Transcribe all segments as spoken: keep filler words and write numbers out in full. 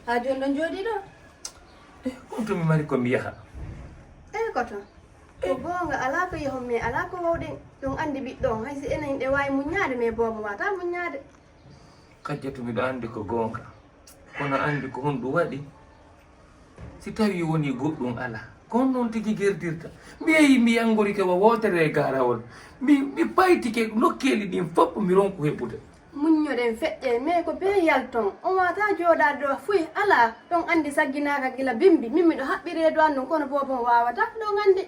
Haa jooni ɗon jooɗii ɗo? Eh, on to mi mari ko mi yaha. Eh, koto. Ko goonga, alaa ko yahon, mais alaa ko waawɗen. Ɗum anndi ɓiɗɗo on, hay si enen ɗe waawi muññaade, mais boobo waawataa muññaade. Kajjatu, miɗo anndi ko goonga. Kono anndi ko honɗum waɗi? Si tawii wonii goɗɗum alaa, ko on noon tigi gerdirta. Mi yehii, mi yanngorike wa wootere e gaarawol. Mi, mi paytike nokkeeli ɗin fof, mi ronku heɓude. Muññoɗen feƴƴe, mais ko bee yalton. On waawataa jooɗaade ɗo fuy alaa. Ɗon anndi sagginaaka gila bimbi. Min miɗo haɓɓi reedu an ɗum, kono boobo on waawataa. Ɗon anndi.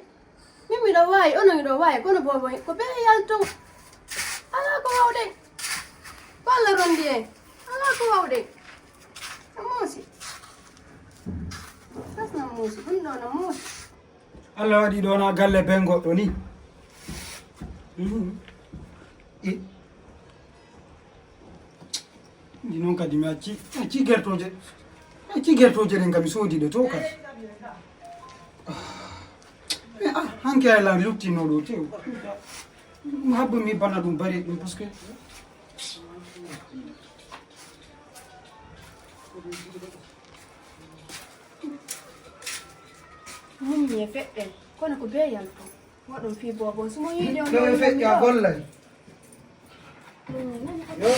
Min miɗo waawi, onon miɗo waawi, kono boobo ko bee yalton. Alaa ko waawɗen. Ko Allah rondi en. Alaa ko waawɗen. No muusi. Gas no muusi. Ɗum ɗo no muusi. Allah waɗi ɗo na galle ben goɗɗo ni. Mhm. E. Ndi noon kadi mi acci, acci gertooje, acci gertooje ɗen kam mi soodi ɗe to kadi. Ah. Mais ah, hanki ay lan luttinoo ɗo tew. Ɗum habba mi bana ɗum bari ɗum parce que. Muññe feƴƴen, kono ko bee yalto. Waɗon fii boobo, si mo yiide on ɗo e feƴƴa gollay. Yo.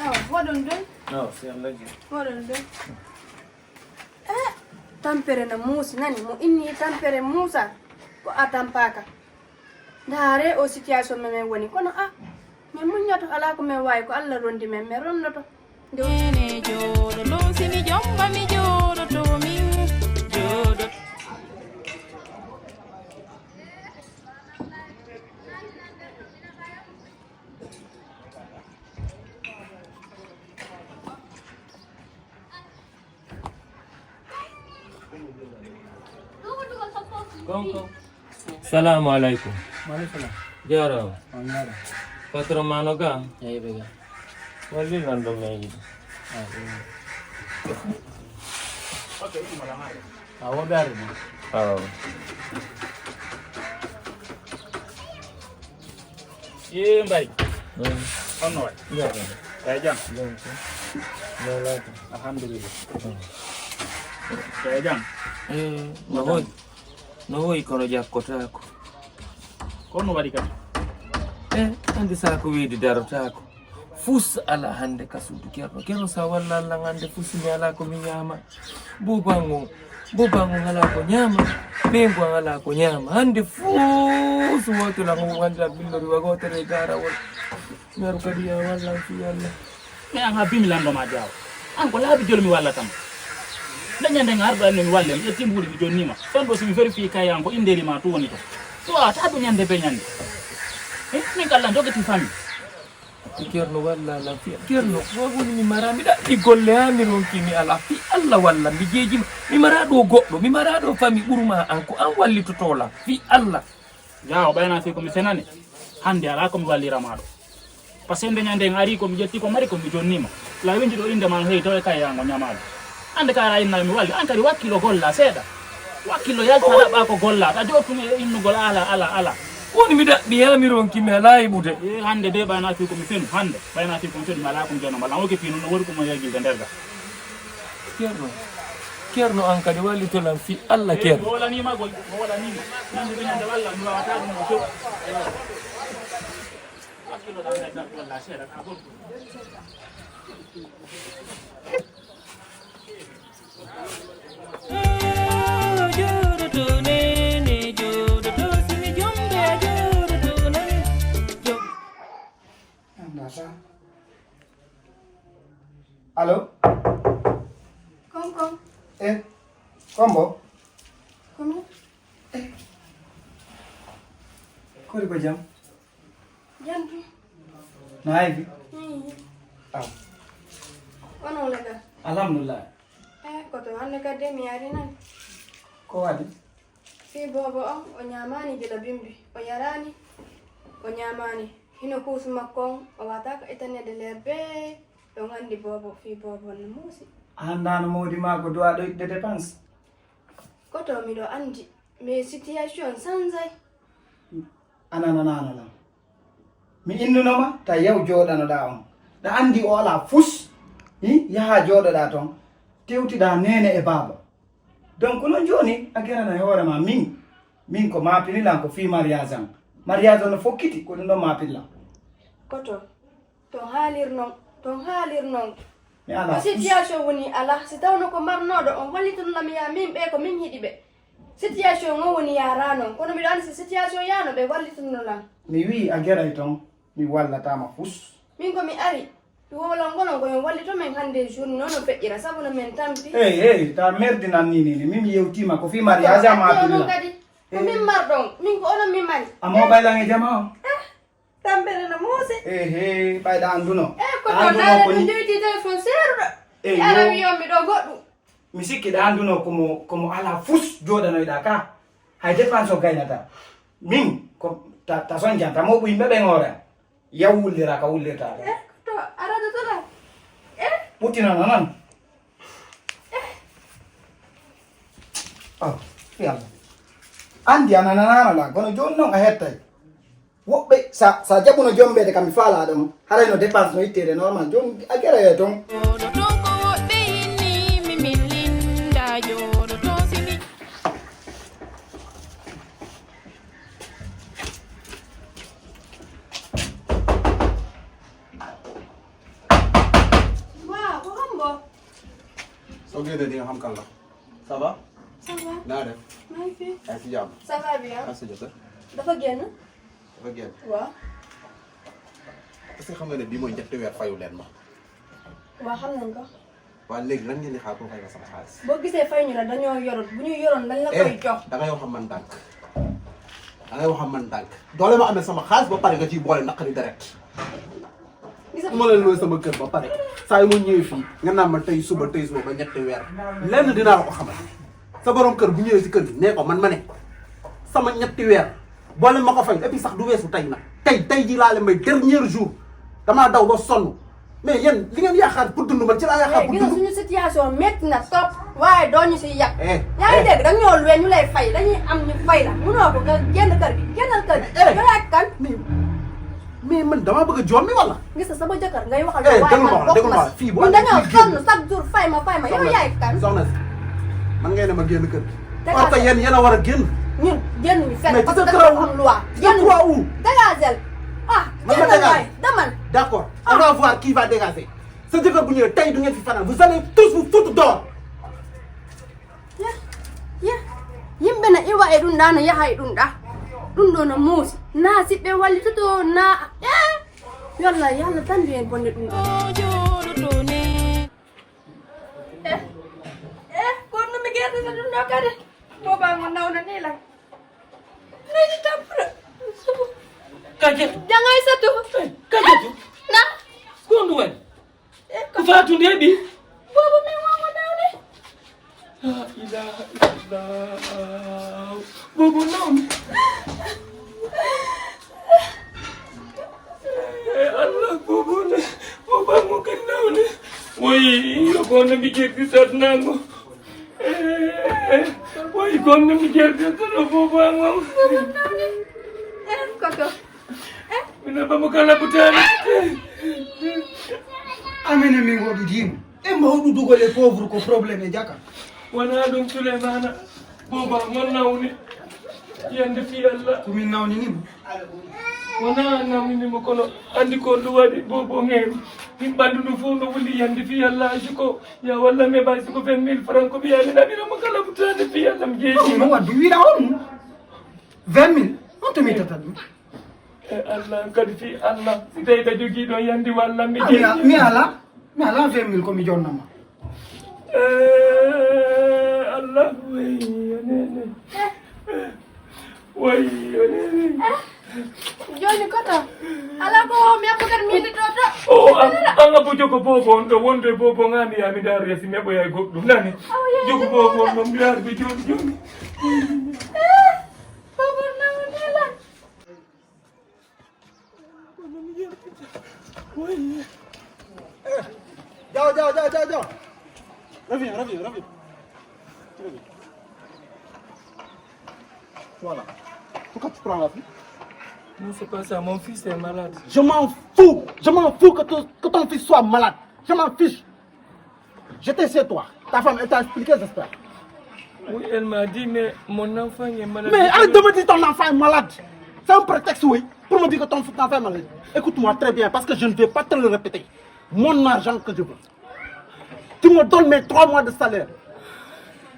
Awa, waɗon ɗum. No, si Allah ji. Waɗon ɗum. Eh, tampere na muusi, nani, mo inni tampere muusa, ko a tampaaka. Ndaare o situation men men woni, kono a, min muññoto, alaa ko min waawi, ko Allah rondi men, min rondoto. Nde o- Ene jooɗo ɗum, si mi jomba, mi jooɗoto, min jooɗoto. Gonko. Salamu aleykum. Maaleykum salaam. Jaaraama. On jaaraama. Patron ma no ga? Eyi, ɓe ga. Walli lan ɗo men yiɗi. Ah, ɗum. A woɓe ari ma. Awa. Ee, Mbaye. Mm. Honno waɗi? Jaaraama. Eyi, jam. Jam ko. No laata? Alhamdulillah. Mm. Eyi, jam. Ee, no hoy? No hoy kono jakkotaako. Ko no waɗi kadi? Eh, andi saa ko weedi darotaako. Fus alaa hannde ka suudu Kerno. Kerno, sa walla Allah hannde fus mi alaa ko mi ñaama. Buubango, buubango alaa ko ñaama. Ɓeengo alaa ko ñaama. Hannde fus wooto lan o wonda billori wa gootere e gaarawol. Ngaru kadi ya wallan fii Allah. Mais an ha bimi lanndo ma jaawa. An ko laabi jolo mi wallata ma. Nde ñande nga arɗo anne mi walle, mi ƴetti mbuuɗi mi jonni ma. Ton ɗo si mi vérifié kay an ko indeeli ma tu woni to. To a ta du ñande be ñande. Eh, min kallan jogiti famille. Ceerno walla lan fii. Ceerno, ko woni mi mara, mi ɗaɓɓi golle ha mi ronki mi ala. Fii Allah walla mi jeejima. Mi mara ɗo goɗɗo, mi mara ɗo famille ɓurma an ko an wallitoto lan. Fii Allah. Jaawo ɓayna fii ko mi fenane. Hande ala ko mi wallira ma ɗo. Parce que nde ñande en ari ko mi ƴetti ko mari ko mi jonni ma. La windi ɗo inde ma no heewi tawa e kay yango ñamaade. Ande ka ara inna mi walli, an kadi wakkilo golla seeɗa. Wakkilo yalta ɗaɓɓa ko golla, ta jootum e innugol ala, ala, ala. Woni mi ɗaɓɓi ha mi ronki mi ala yiɓude. E hande de ɓayna fii ko mi fenu, hande ɓayna fii ko mi fenu mi ala ko mi jonna ma. Lan woki fii noon no wori ko mo yagilde nder ga. Ceerno, Ceerno an kadi wallito lan fii Allah Ceerno. Mo walanima gol, mo walanima. Ñande ɓe ñande walla mi wawata ɗum o few. Wakkilo ɗan nder ga walla seeɗa ka gol. Allo? Konkon. Eh, Kombo? Kono? Eh. Kori ko jam? Jantu. No haydi? Hmm. Aw. Wano lega? Alhamdulillah. Eh, koto hande kadde mi yari nan. Ko waɗi? Fii boobo on, o ñaamaani gila bimbi, o yaraani, o ñaamaani. Hino kuusu makko on, o waataaka itaneede leer bee. Ɗon anndi boobo, fii boobo on no muusi. A anndaano moodi maa ko duwaa ɗo yiɗde dépense? Koto miɗo anndi, mais situation sanzay. A nananaano lan. Mi innuno ma, ta yaw jooɗanoɗaa on. Ɗa anndi o alaa fus. Hi, yaha jooɗoɗaa ton, tewtiɗaa neene e baaba. Donc, non jooni, a gerana e hoore ma min. Min ko ma pinilan ko fii mariage an. Mariage on no fokkiti, ko ɗum ɗon ma pilla. Koto, ton haalir non, ton haalir non. Mi ala. Ko situation woni ala, si tawno ko marnooɗo, on wallitono lam ya min ɓe ko min hiɗi ɓe. Situation on woni yara non, kono miɗo andi si situation yano ɓe wallitono lam. Mi wi'i a geray ton, mi wallataama fus. Min ko mi ari, mi wowlan ngolon ko yon wallito men hannde journée noon no feƴƴira, sabu no men tampi. Ey, ey, ta merdinan ni, ni, ni, min mi yewtiima ko fii mariage a ma pilla. Kadi, ko min marɗon, min ko onon min mari. A mo ɓaylan e jama on. Eh, tampere no muusi. Ehe, ɓayɗa annduno. Eh, ko ɗo ndaare ɗum jewti téléphone seeruɗo. Eyo. Ara mi yommi ɗo goɗɗum. Mi sikki ɗa annduno komo, komo ala fus jooɗanoyɗa ka. Hay dépense o gaynata. Min, ko ta, ta son janta mo ɓuy mbeɓen hoore. Yaw wullira ka wullirta ɗo. Eh, to, arata to ɗa. Eh? Ɓuttinana noon. Eh? Oh, yalla. Anndi a nananaano la, kono jooni noon a hettay. Woɓɓe, sa, sa jaɓuno jombeede kam mi faalaa ɗon. Haray no dépense no itteede normal. Jooni a geraye toon. Jooɗo toon ko woɓɓe inni, mi min linda jooɗo toon sini. Waaw, ko hombo? Soo gisee di nga xam kan la. Ça va? Ça va. Naa def? Maa ngi fi. Yaa ngi si jàmm? Ça va bien. Yaa ngi si jot? Dafa génn. Dafa génn? Waaw. Est-ce que xam nga ne bii mooy ñetti weer fayu leen ma? Waaw, xam nañ ko. Waa léegi lan ngeen di xaar pour fay ma sama xaalis? Boo gisee fay ñu la dañoo yoroon. Bu ñu yoroon, lañ la Eh, koy jox. Da ngay wax ak man ndànk. Da ngay wax ak man ndànk. Doole ma amee sama xaalis ba pare nga ciy boole naqari deret. Gis nga Bu ma leen luwee sama kër ba pare, saa yu ma ñëwee fii, nga naan ma tey suba, tey suba ba ñetti weer. Lenn dinaa la ko xamal. Sa borom kër bu ñëwee si kër gi, nee ko man ma ne. Sama ñetti weer, boole ma ko fay, et puis sax du weesu tey nag. Tey, tey jii laa leen may dernier jour. Damaa daw ba sonn. Mais yéen, li ngeen yaakaar pour dund, man ci laa yaakaar Eh, pour gis nga dund. Suñu situation métti na trop, waaye doo ñu si yàq. Eh, Yaa ngi eh. Dégg, da ñoo luwe, ñu lay fay, dañuy am ñu fay la. Munoo ko nga génn kër gi, génnal kër gi. Eh. Yow yaay kan? Mais, mais man damaa bëgg a jommi wala? Gis nga sama jëkkër ngay waxal. Eh, Waaye déglu ma man wax, déglu ma bokkuma wax. Si. Fii bu Ñun amee dañoo kuy génn. Sonn chaque jour, fay ma, fay ma. Yow Soxna si, yaay kan? Soxna si, man ngeen ne ma génn kër gi. Dégagé. Parce que yéen, yéen a war a génn. Ñun génn ñu fenn. Mais tu te crois où? Xam-xam lu waa. Tu te crois où? Dégagel. Ah, Man ma génnal dégagé. Waay, demal. D'accord. Ah. On va voir qui va dégager. Sa jëkkër bu ñëwee tey du ngeen fi fanaan. Vous allez tous vous foutre dehors. Ya, ya. Yimɓe na iwa e ɗum ɗa, na yaha e ɗum ɗa. Ɗum ɗo na muusi. Na siɓɓe wallitoto, na, eh. Yo Allah, yo Allah tan mbiyen bonde ɗum ɗo. Eh, eh, kono no mi gerdata ɗum ɗo kadi. Boba mo nawna ni lan. Nani tampura. Kaje. Jangay satu. Kaje tu. Na. Skondu wan. Eh, ko Fatou nde ɓi. Bobo mi wongo nawni. La ilaha illallah. Bobo nawni. Eh, Allah, bobo ne. Bobo mo kan nawni. Woyi, yo ko no mi jekki satnango. Eh, woyi, ko no mi jekki satnango, bobo mo. Bobo nawni. Eh, koto. Mino bamo kala butani. Amene min waɗudiima. E mawɗudugol e pauvre ko problème e jaka. Wonaa ɗum Souleymana. Bobo mon nawni. Yande fii Allah. Ko min nawnini mo. Wonaa nawnini mo kono anndi ko ɗum waɗi bobo ngeen. Min ɓanndu ndu fof no wuli yande fii Allah. Siko ya walla me bay siko vingt mille francs ko ɓiya min aɓira mo kala butani fii Allah mi jeeji. Mo waddu wiɗa on. Vingt mille. On to mi tata ɗum. E Allah kadi fii Allah si tawi ɗa jogii ɗo yandi walla mi Ah, mi a- jeeyi. Mi ala mi ala vingt mille ko mi jonnama. Eh, Allah woyi yonene. Woyi yonene. Jooni koto. Ala ko mi abbo kadi miide ɗo to. O an an abbo jogo bobo on ɗo wonde bobo ngami ya mi dari si mi abbo yay goɗɗum nani. Jogo bobo on ɗo mi dari ɓe jooni jooni. Bobo nawde lan. Jaw, jaw, jaw, jaw, jaw. Reviens, reviens, reviens. Reviens. Voilà. Pourquoi tu prends la fille? Non, c'est pas ça. Mon fils est malade. Je m'en fous. Je m'en fous que ton, que ton fils soit malade. Je m'en fiche. J'étais chez toi. Ta femme, elle t'a expliqué, j'espère. Oui, elle m'a dit, mais mon enfant est malade. Mais arrête de me dire ton enfant est malade. C'est un prétexte, oui, pour me dire que ton enfant est malade. Écoute-moi très bien, parce que je ne vais pas te le répéter. Mon argent que je veux. Tu me donnes mes trois mois de salaire.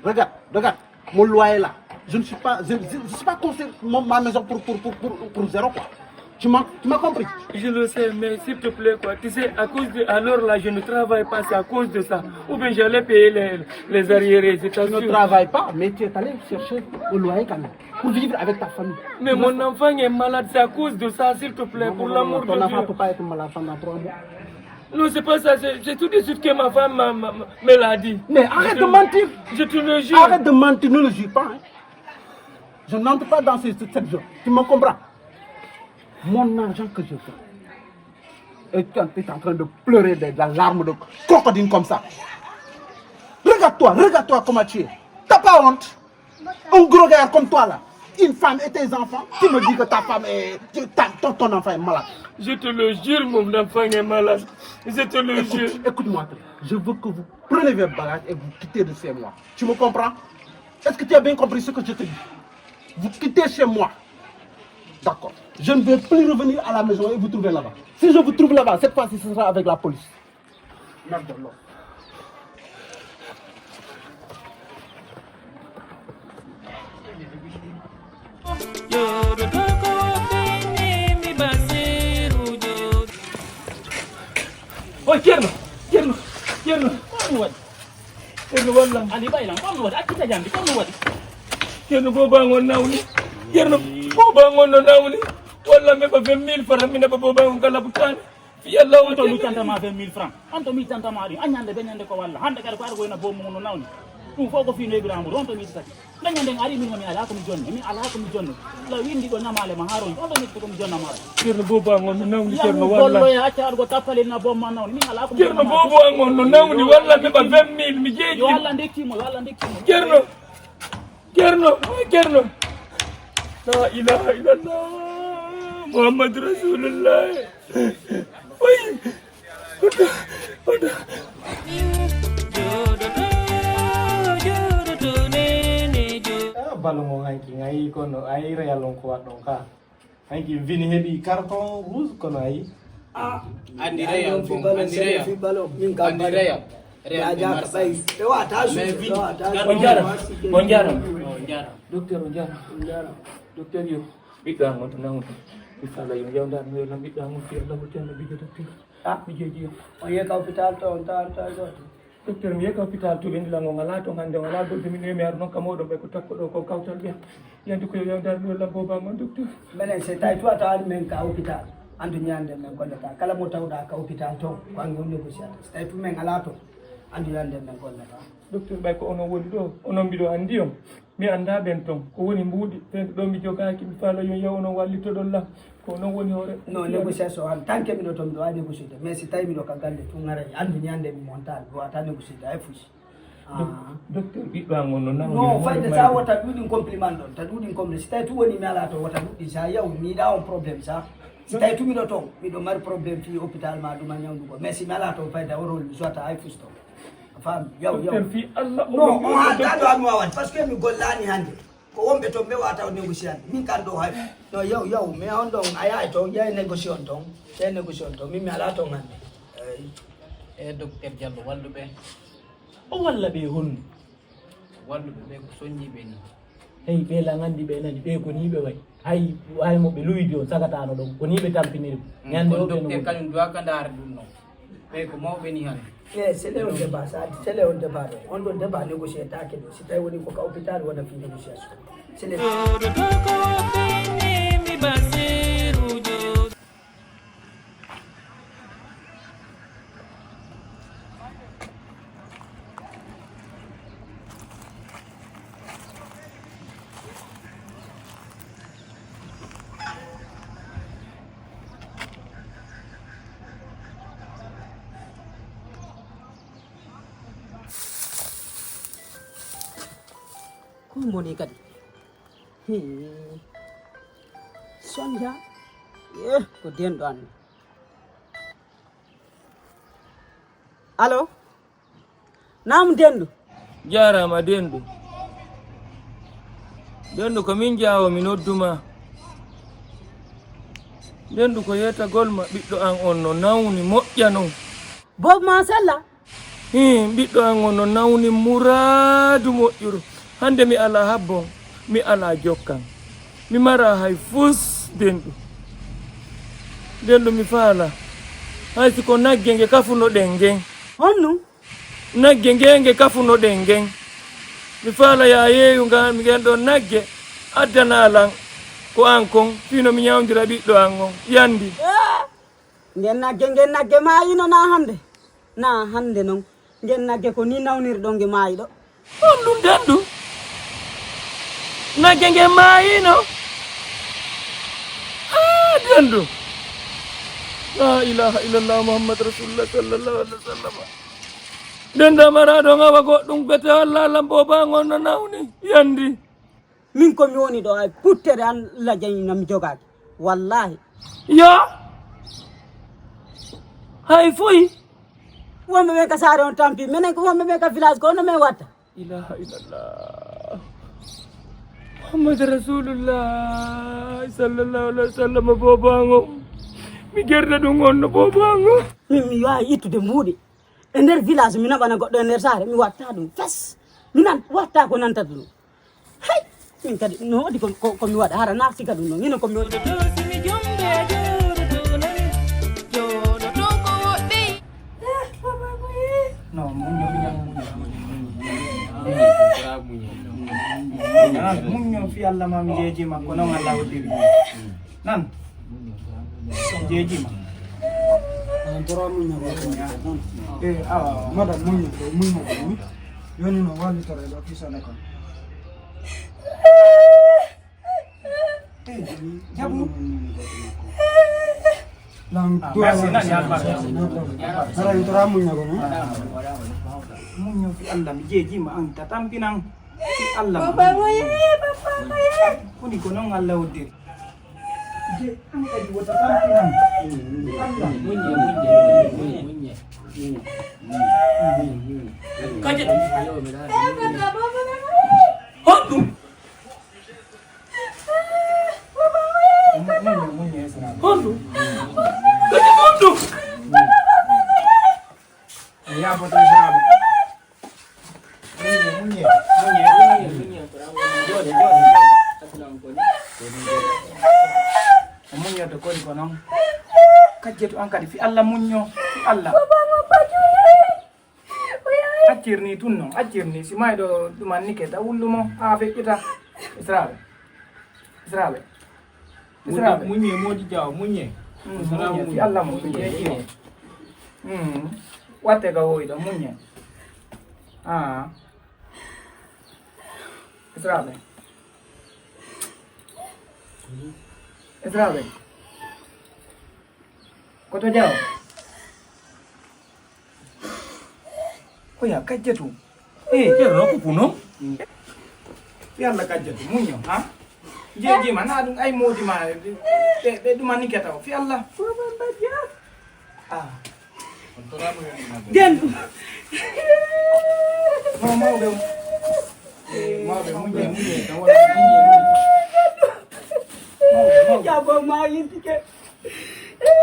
Regarde, regarde, mon loyer là. Je ne suis pas, je, je, je suis pas construit mon- ma maison pour, pour, pour, pour, pour zéro, quoi. Tu m'as, tu m'as compris? Je le sais, mais s'il te plaît, quoi. Tu sais, à cause de. Alors là, je ne travaille pas, c'est à cause de ça. Ou bien j'allais payer les, les arriérés, je Tu ne t'assure. Travailles pas, mais tu es allé chercher le loyer quand même. Pour vivre avec ta famille. Mais mon enfant est malade, c'est à cause de ça, s'il te plaît, pour l'amour de Ton enfant ne Dieu. Peut pas être malade pendant trois mois. Non, c'est pas ça, c'est c'est tout de suite que ma femme m'a- m'a- m'a- me l'a dit. Mais arrête de mentir. Je te le jure. Arrête de mentir, ne le jure pas, hein. Je n'entre pas dans ce- cette, cette zone. Tu me comprends? Mon argent que je veux. Et tu es en train de pleurer des, des larmes de crocodile comme ça. Regarde-toi, regarde-toi comment tu es. T'as pas honte? Un gros gars comme toi là. Une femme et tes enfants, tu me dis que ta femme est. Ta- ton, ton enfant est malade. Je te le jure, mon enfant est malade. Je te le Écoute, jure. Écoute-moi très bien. Je veux que vous prenez vos bagages et vous quittez de chez moi. Tu me comprends? Est-ce que tu as bien compris ce que je te dis? Vous quittez chez moi. D'accord. Je ne vais plus revenir à la maison et vous trouver là-bas. Si je vous trouve là-bas, cette fois-ci, ce sera avec la police. Merde, non. O Ceerno, Ceerno, Ceerno, ko ɗum waɗi? Ceerno, wallam. Ali ɓay lan, ko ɗum waɗi? Accita jamdi, ko ɗum waɗi? Ceerno, booba ngon nawni. Ceerno, booba ngon no nawni. Wallam, mi heɓa vingt mille francs, mi naɓa booba ngon kala butaani. Fi Allah, On to miccantama vingt mille francs. On to miccantama ɗum. A ñande be ñande ko walla. Hande kadi ko ar ko ena boomu no nawni. Ɗum fof ko fii no heɓiraama ɗum. On to miccitaki. Nde ñande en ari min mi alaa ko mi jonne. Mi alaa ko mi jonne. La windi ɗo ñamaale ma haa ronki. On to miccita ko mi jonna ma. Ceerno, booba ngon no nawni, Ceerno, walla. Gollo e acca aɗa ko tappalel na boom ma nawni. Min alaa ko mi Ceerno, jonna ma. Booba ngon no nawni, walla mi heɓa vingt mille mi jeeji. Yo Allah ndekkimo, yo Allah ndekkimo. Ceerno, Ceerno, Ceerno. La ilaha illallah. Muhammadu Rasulullah. Oy. Oto, oto. Ah, balo mo hanki ngayi kono ay real on ko waɗɗon ka. Hanki vini heɓi carton rouge kono ay. Andi real bon, andi real. Min kam Andi real. Real de Barça. Ɓe wata Mais suude, vini ɓe wata On jarama, on jarama. On jarama. Docteur, on jarama. Docteur yo, ɓiɗɗo an on to nawni. Mi fala yo yawndar mi yolam ɓiɗɗo an on fi Allah mo janna bijo docteur. Ah, mi jeeji yo. On yehi ka hôpital to on tawa to to. Docteur, mi yehi ka hôpital to ɓe ndilan on alaa ton hannde, on alaa goɗɗo min mi ar noon ka mooɗon ɓe ko takko ɗo ko kawtal ɓe. Yandi ko yo yawndar mi yolam booba mon docteur. Menen se tawi to a tawani men ka hôpital. Andu ñande men gollata kala mo tawɗa ka hôpital to ko an woni négociateur. Se tawi to men alaa to andu ñande men gollata. Docteur ɓay ko onon woni ɗo, onon mbiɗo anndi on. Mi anndaa ɓen ton. Ko woni mbuuɗi, fewndo ɗo mi jogaaki, mi faala yo yaw onon wallitoɗon lan. Ko onon woni hoore. Non, négociation han, tant que miɗo toon miɗo waawi négocier. Mais si tawi miɗo ka galle tun, haray andu ñande mi montaali, mi wata négocier hay fusi. Docteur ɓiɗɗo an on no nawni. Non, fayde sa wota ɗuɗin compliment ɗon, ta ɗuɗin compliment. Si tawi tun woni mi ala to wota ɗuɗin sa yaw, mi yiɗa on problème sa. Si tawi tun miɗo toon, miɗo mari problème fii hôpital ma ɗuma ñawdugo. Mais si mi ala to fayda o rôle mi suwata hay fusi to. A faami? Yaw, yaw. Docteur fii Allah. Non, on hatta ɗo ami wawan, parce que mi gollani hannde. Ko wonɓe toon ɓe wata o négocier hannde. Min kan ɗo hay. Non, yaw, yaw, mais on ɗon a yahay toon, yahay négocier on toon. Yahay négocier on toon. Min mi ala toon hannde. Eyi. E docteur Diallo, walluɓe. O walla ɓe honno? Walluɓe ɓe ko soñjiiɓe ni. Hey, ɓe lan anndi ɓe nani, ɓe ko ni ɓe wayi. Hay, hay mo ɓe luwidi on sagatano ɗon, ko ni ɓe tampiniri. Ñande Kono o ɓe no docteur woni. Kañum duwa ka ndaara ɗum ɗon. Ɓe ko mawɓe ni hannde. Eh, c'est le on débat, ça, c'est le on débat ɗo. On ɗon débat négocier taake ɗo. Si tawi woni ko ka hôpital wona fii négociation. C'est le Ko mboni kadi? Hii. Sonja. Eh, ko denɗo an. Allo? Naam, Dendu. Jaaraama, Dendu. Dendu, ko min jaawo mi noddu ma. Dendu, ko yeetagol ma, ɓiɗɗo an on no nawni moƴƴa non. Bob ma sella. Hii, ɓiɗɗo an on no nawni muraadu moƴƴuru. Hannde mi alaa habbon, mi alaa jokkan. Mi maraa hay fus, Dendu. Dendu, mi faala. Hay si ko nagge nge kafunoɗen ngen. Honnu? Nagge nge nge kafunoɗen ngen. Mi faala yaa yeeyu ngan, ngen ɗon nagge addanaa lan ko an kon, fii no mi ñawndira ɓiɗɗo an on. Yandi. Ngen nagge, ngen nagge maayino naa hannde. Naa hannde non. Ngen nagge ko nii nawnirɗon nge maayiɗo. Honɗun Dendu? Nagge nge maayino. Ah, Dendu. La ilaha illallah Muhammad Rasulullah sallallahu alaihi wasallam. Dendu, a maraa ɗon awa goɗɗum bete walla lambo ba ngon no nawni. Yandi. Min ko mi woni ɗo, ay puttere an lajani na mi jogaaki. Wallahi. Yo. Hay fuy. Wonɓe ɓen ka saare on tampi. Minen ko wonɓe ɓen ka village ko honno men watta. Ilaha illallah. Muhammad Rasulullah sallallahu alaihi wasallam, bobango. Mi gerda ɗum on no bobango. Min mi waawi ittude mbuuɗi. E nder village mi naɓana goɗɗo e nder saare, mi watta ɗum fes. Mi nan watta ko nantata ɗum. Hay! Min kadi no waɗi ko, ko, ko mi waɗa, hara na siga ɗum ɗon, hino ko mi waɗi. No, muñño, muñño, muñño. Ah, muñño fi Allah ma mi jeeji ma, ko non Allah hoddiri. Nan. Jeeji ma. Eh, awa, madam, muñño, muñño, muñño. Yoni no wallitore ɗo kisane kon. Eh, jabu. Lan, ah, merci, nan, ya, ya, ya. Hara en tora muñña ko, no? Muñño fi Allah, mi jeeji ma an ta tampinan. Fi Allah. Papa, moye, papa, moye. Koni ko non Allah hoddiri. Je, an kadi wota tampinan. Fi Allah. Muññe, muññe, muññe, muññe. Kadi. Honɗum? Honɗum? Kadi honɗum? Muññe, muññe, muññe, muññe, muññe. Jooɗe, jooɗe, jooɗe. O muññoto kori ko non. Kajjetu an kadi fi Allah muñño, fi Allah. Accir ni tun non, accir ni. Si mayɗo ɗuman nike, ta wullumo, haa feƴƴita. Israaɓe. Israaɓe. Israaɓe. Muññe, muññe, Moodi Jaw, muññe. Mm, muññe, fi Allah mo, muññe, muññe. Mm. Watte ka woyɗo, muññe. Ah. Israaɓe. Israaɓe. Koto Jaw. Oya, Kajjatu. Eh, Ceerno, ko puno? Fi Allah, Kajjatu, muñño, ha? Jeejima, na ɗum ay moodi ma, ɓe, ɓe ɗumani ke taw. Fi Allah. Ah. Den. No, mawɓe. Eh, mawɓe, muññe, muññe, tan wona muññe, muññe. Mawɓe, mawɓe. Jabo ma yintike.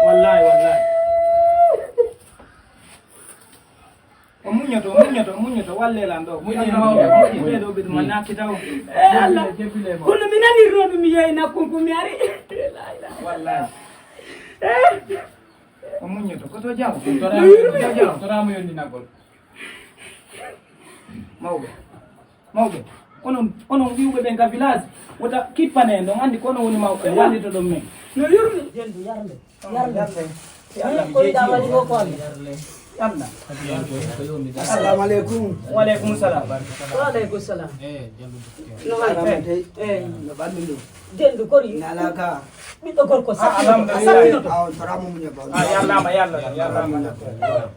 Wallahi, wallahi. O muññoto, o muññoto, o muññoto, wallelan ɗo. Muññe, muññe, muññe. Ɓe ɗo ɓe ɗum a nakki taw. Eh, Allah. Kono mi nani roɗo mi yeyi nakkun ko mi ari. La ilaha. Wallahi. Eh. O muññoto, ko to jam. Ko to jam. Toramo yondinagol. Mawɓe. Mawɓe, onon, onon wi'uɓe ɓen ka village, wota kippane en, on anndi ko onon woni mawɓe, wallito ɗon men. No yurmi. Dendu, yarle. Yarle. Yarle. Ko yiɗa waɗi ko ko Allah. Yamna. Assalamu alaikum. Wa alaikum salam. Wa alaikum salam. No haali? Eh. No ɓandu ndu? Dendu kori. Nalaka. Ɓiɗɗo gorko sappinoto, a sappinoto. Aw, toramo muñe ba. Ah, yallama, yallama, yallama.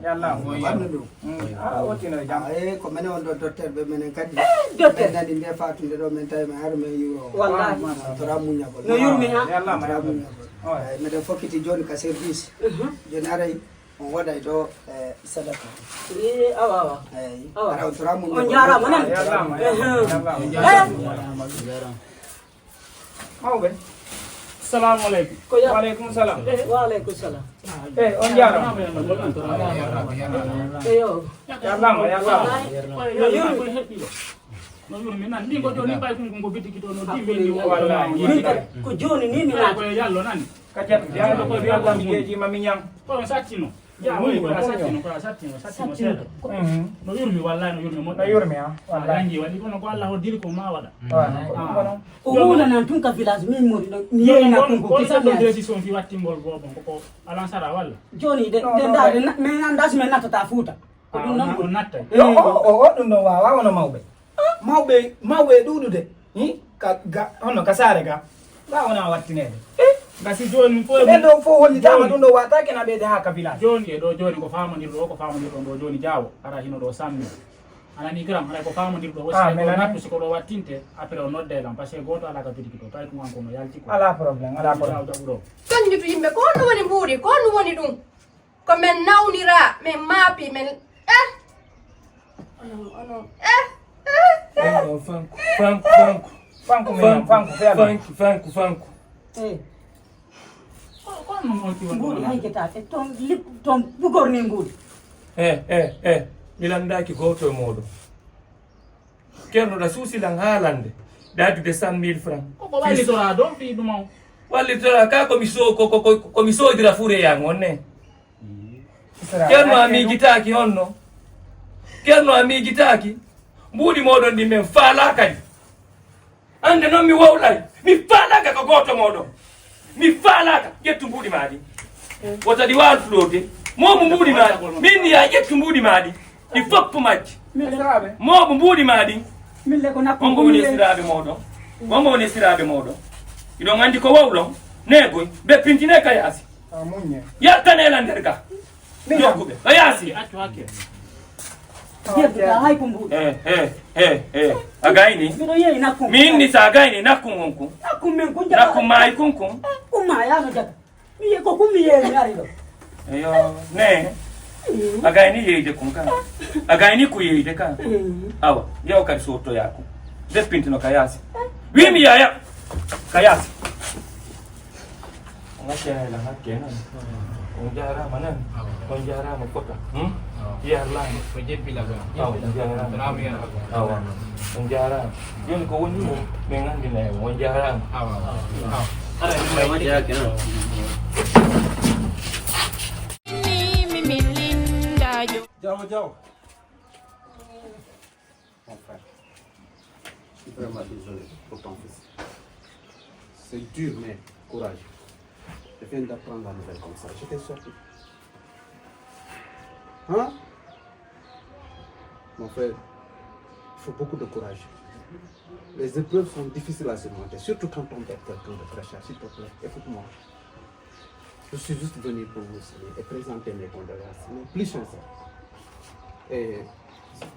Yallama. Ɓandu ndu? Mm. Ah, o tino e jam. Ah, eh, ko menen on ɗo docteur ɓe menen kadi. Eh, docteur. Men nani nde fatunde ɗo men tawi men har men yuro. Wallahi. Ah, toramo muññagol. No yurmi ha? Yallama. Toramo muññagol. Oh. Eh, meɗen fokkiti joni ka service. Mhm. Joni aray. On waɗay ɗo, eh, sadaka. Eh, awa, awa. Eyi. Awa. Ara on tora mun On jarama nan. Yarama, Eh, yarama, eh. yarama. Mawɓe. Salamu aleykum. Ko ya- Wa aleykum salam. Eh, wa aleykum salam. Eh, on jarama. Eyo. Yarama, yarama. No yurmi. No yurmi nan min ko joni ɓay kun kun ko biddiki to no dimmi. Min kadi ko joni ni mi Ko naata. Yallo nan. Ka jattu jam ko biya ko jeji ma miñan. Ko on sattino. Ya woni ko a sattino, ko a sattino, sattino seeɗa. No yurmi wallahi, no yurmi moƴƴi. No yurmi ha. Wallahi. Yangi waɗi kono ko Allah hoddiri ko ma waɗa. Wallahi. O wona nan tun ka village min mori ɗon mi yeyna kun ko Ko kisa ɗo décision fi wattingol bobon ko ko alansara walla. Joni de de ndaade min annda si min nattata fuuta. Ko ɗum noon On nattay. Yo o o o ɗum ɗon wawa wono mawɓe. Mawɓe mawɓe e ɗuɗude. Hi ka ga hono ka saare ga. Ga wona wattinede. Gasi joni fof. Ɓen ɗo fof hollitama ɗum ɗo wata kena ɓeyde ha ka village. Joni e ɗo joni ko famondirɗo o ko famondirɗo ɗo joni jawo ara hino ɗo sammi. Anani gram haɗa ko famondirɗo o. Ah, siko ɗo nattu siko ɗo wattinte après o nodde lam parce que goto ala ka bidiki to tawi ko an kono yalti ko. Ala problème, ala problème. Jawo jaɓuɗo. Kañum to yimɓe ko honno woni mbuuri ko honno woni ɗum? Ko men nawnira men maapi men eh. Onon onon eh. Fanku, fanku, fanku, fanku. Fanku men fanku feeɓa. Fanku, fanku, fanku. Eh, Ko ko no mo ti won. mbuuɗi haygetaake toon lip toon bugorni mbuuɗi. Eh, eh, eh. Mi landaaki gooto e mooɗon. Ceerno ɗa suusi lan haalande. Ɗa addude cent mille francs. Ko ko wallitora ɗo fi ɗum o. Wallitora ka ko mi so ko ko ko ko mi soodira fure yan on ne. Ceerno a miijitaaki honno. Ceerno a miijitaaki. Mbuuɗi mooɗon ɗi men faalaa kadi. Annde noon mi wowlay. Mi faalaaka ko gooto mooɗon. Mi faalaaka. Ƴettu mbuuɗi maa ɗi. Wota ɗi waalu flotde. Moomu mbuuɗi maa ɗi. Min ni yaa ƴettu mbuuɗi maa ɗi. Ɗi fof majji. Moomu mbuuɗi maa ɗi. Mille ko nakko Wonɓe woni esiraaɓe mooɗon. Wonɓe woni esiraaɓe mooɗon. Iɗon anndi ko wowlon. Neegoy. Ɓe pintine ka yaasi. A muññe. Yaltane lan nder ga. Jokkuɓe. Ka yaasi. Accu hakke. Jebbuɗa hay ko mbuuɗi. Eh, eh, eh, eh. A gayni. Miɗo yeeyi nakkum. Min ni sa gayni nakkun on kun. Nakkum men kun jaɓa. Nakkun maayi kun kun. Umma yano jaɓa. Mi yeeyi ko kun mi yeeyi mi ari ɗo. Eyo, ne. A gayni yeeyde kun kan. A gayni ko yeeyde kan. Awa, yaw kadi sottoya kun. Deppintino ka yaasi. Wi mi yaya. Ka yaasi. Ngacce hayla hakke nan. On jaaraama nan. On jaaraama fota. Hmm? Yarlaama. Ko jebbi la ba. Awa, on jaaraama. Salaamu ya. Awa. On jaaraama. Jooni ko woni mo min anndina en on jaaraama. Awa. Awa. Ara ni ma jaake nan. Jaw jaw. Mon frère, je suis vraiment désolé pour ton fils. C'est dur, mais courage. Je viens d'apprendre la nouvelle comme ça. J'étais sorti. Hein? Mon frère, il faut beaucoup de courage. Les épreuves sont difficiles à surmonter, surtout quand on perd quelqu'un de très cher. S'il te plaît, écoute-moi. Je suis juste venu pour vous saluer et présenter mes condoléances, mes plus sincères. Et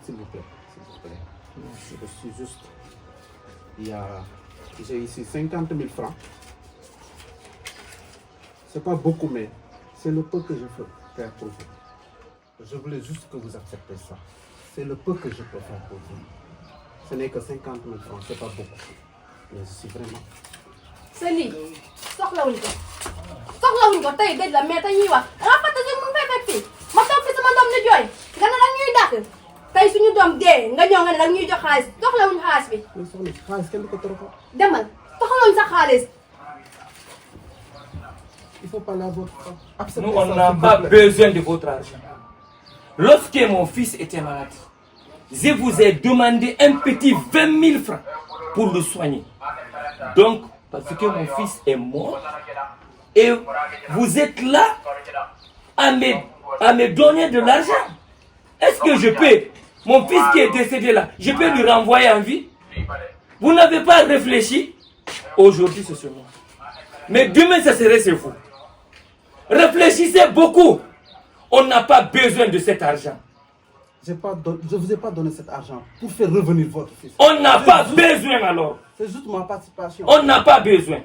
s'il vous plaît, s'il vous plaît, je suis juste. Il y a, j'ai ici cinquante mille francs. C'est pas beaucoup, mais c'est le peu que je peux faire pour vous. Je voulais juste que vous acceptez ça. C'est le peu que je peux faire pour vous. Ce n'est que cinquante mille francs, c'est pas beaucoup. Mais je suis vraiment. Seli, soxlawuñ ko. Soxlawuñ ko tey dëj la mais dañuy wax. Nga fàtte jour mu ngi fay fekk fii. Ma toog fi sama doom di jooy. Nga ne danga ñuy dàq. Tey suñu doom dee nga ñëw nga ne danga ñuy jox xaalis. Soxlawuñ xaalis bi. Mais soxna si xaalis kenn du ko toroxal. Demal. Soxlawuñ sa xaalis. Il faut parler à votre femme. Acceptez Nous, on ça, n'a s'il vous pas plaît. Besoin de votre argent. Lorsque mon fils était malade, je vous ai demandé un petit vingt mille francs pour le soigner. Donc, parce que mon fils est mort et vous êtes là à me, à me donner de l'argent. Est-ce que je peux, mon fils qui est décédé là, je peux lui renvoyer en vie? Vous n'avez pas réfléchi. Aujourd'hui, c'est ce noir. Mais demain, ça serait chez vous. Réfléchissez beaucoup. On n'a pas besoin de cet argent. J'ai pas don- Je vous ai pas donné cet argent pour faire revenir votre fils. On n'a pas besoin alors. C'est juste ma participation. On n'a pas besoin.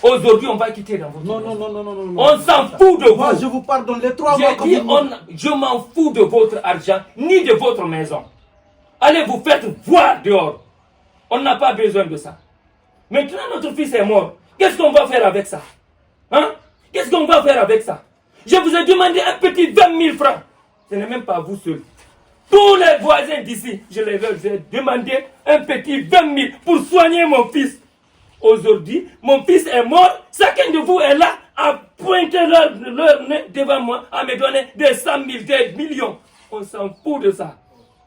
Aujourd'hui, on va quitter dans votre maison. Non, non, non, non, non, non. On s'en fout de vous. Moi, je vous pardonne les trois J'ai mois que dit, vous on, je m'en fous de votre argent, ni de votre maison. Allez vous faire voir dehors. On n'a pas besoin de ça. Maintenant, notre fils est mort. Qu'est-ce qu'on va faire avec ça? Hein? Qu'est-ce qu'on va faire avec ça? Je vous ai demandé un petit vingt mille francs. Ce n'est même pas vous seul. Tous les voisins d'ici, je les ai demandé un petit vingt mille pour soigner mon fils. Aujourd'hui, mon fils est mort. Chacun de vous est là à pointer leur, leur nez devant moi, à me donner des cent mille, des millions. On s'en fout de ça.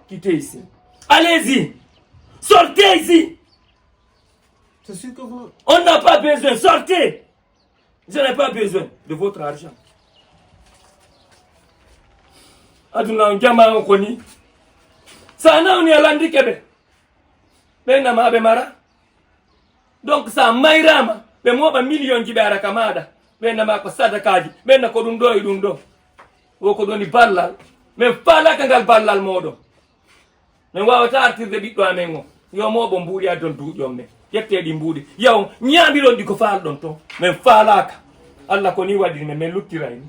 Quittez ici. Allez-y. Sortez ici. C'est sûr que vous. On n'a pas besoin. Sortez. Je n'ai pas besoin de votre argent. Aduna on jama on ko ni. Sa nawni a landike ɓe, ɓe nama ɓe mara. Donc sa mayrama, ɓe moɓa million ji ɓe ara ka maɗa. Ɓe nama ko sadakaji, ɓe na ko ɗum ɗo e ɗum ɗo. O ko ɗoni ballal. Min falaka ngal ballal moɗon. Min wawata artirde ɓiɗɗo amen o. Yo moɓo mbuuɗi addon duuƴon men. Ƴette ɗi mbuuɗi. Yaw ñaamiron ɗi ko falɗon ton. Min falaka. Allah ko ni waɗiri men, min luttirayni.